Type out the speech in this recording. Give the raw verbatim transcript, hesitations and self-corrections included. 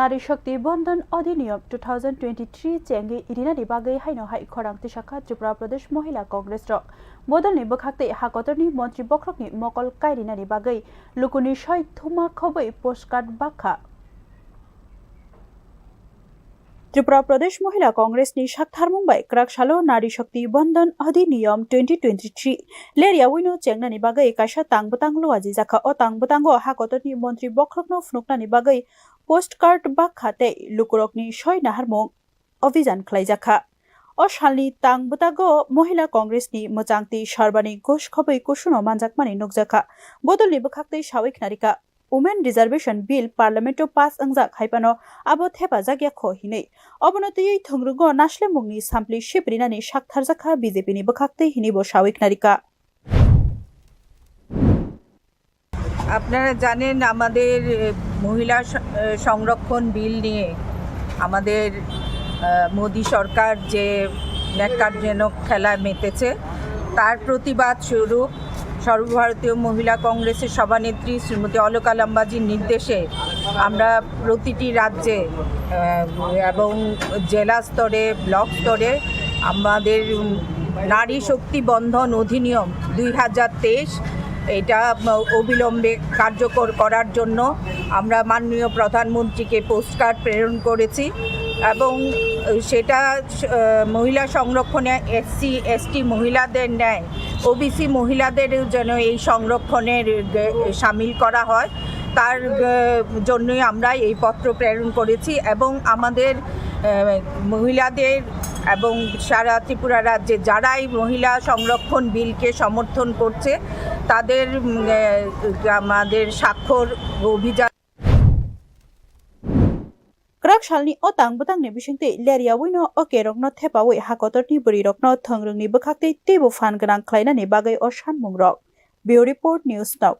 Nari Shakti Bandhan Adhiniyam two thousand twenty-three chengwi rinani bagwi haino hai khorang tisakha Tripura Pradesh Mohila Congress rok. Bodolni bwkhaktwi hakotorni montri bokhorokni mokol kairinani bagwi lukuni soi thuma khobwi postcard bakha. Tripura Pradesh Mohila Congress ni saktharmung bai kwrak salo Nari Shakti Bandhan Adhiniyam twenty twenty-three lerya wino chengnani bagwi kaisa tang bwtang luajijakha. O tang bwtango hakotorni montri bokhorokno phunuknani bagwi postcard bakha tei lukurokni soi naharmung obijan khlaijakha. O salni tang bwtago Mohila Congress ni mwchangtwi Sarbani Ghosh khobwi kusuno manjakmani nukjakha. Bodolni bwkhaktwi sawi khnarikha, Women Reservation Bill Parliament o pass wngjak hai phano abo thepajak ya kho hinwi. Obono twiwi thwngrugo naslemungni sampli siprinani saktharjakha B J P ni bwkhaktwi hinwi bo sawi khnarikha. আপনারা জানেন, আমাদের মহিলা স- সংরক্ষণ বিল নিয়ে আমাদের মোদী সরকার যে ন্যাক্কারজনক খেলায় মেতেছে, তার প্রতিবাদ স্বরূপ সর্বভারতীয় মহিলা কংগ্রেসের সভানেত্রী শ্রীমতী অলকা লাম্বাজির নির্দেশে আমরা প্রতিটি রাজ্যে এবং জেলা স্তরে, ব্লক স্তরে আমাদের নারী শক্তি বন্ধন অধিনিয়ম দুই হাজার তেইশ, এটা অবিলম্বে কার্যকর করার জন্য আমরা মাননীয় প্রধানমন্ত্রীকে পোস্টকার্ড প্রেরণ করেছি এবং সেটা মহিলা সংরক্ষণে এসসি এসটি মহিলাদের ন্যায় ওবিসি মহিলাদেরও যেন এই সংরক্ষণের সামিল করা হয়, তার জন্যই আমরা এই পত্র প্রেরণ করেছি এবং আমাদের মহিলাদের এবং সারা ত্রিপুরা রাজ্যে যারাই মহিলা সংরক্ষণ বিলকে সমর্থন করছে, তাদের আমাদের স্বাক্ষর অভিযান। Kwrak salni o tang bwtangni bisingtwi lerya wino o kerokno thepawi hakotorni bwrwirokno thwngrwngni bwkhaktwi teibo phan gwnang khlainani bagwi o sanmungrok. Bureau Report, News Now.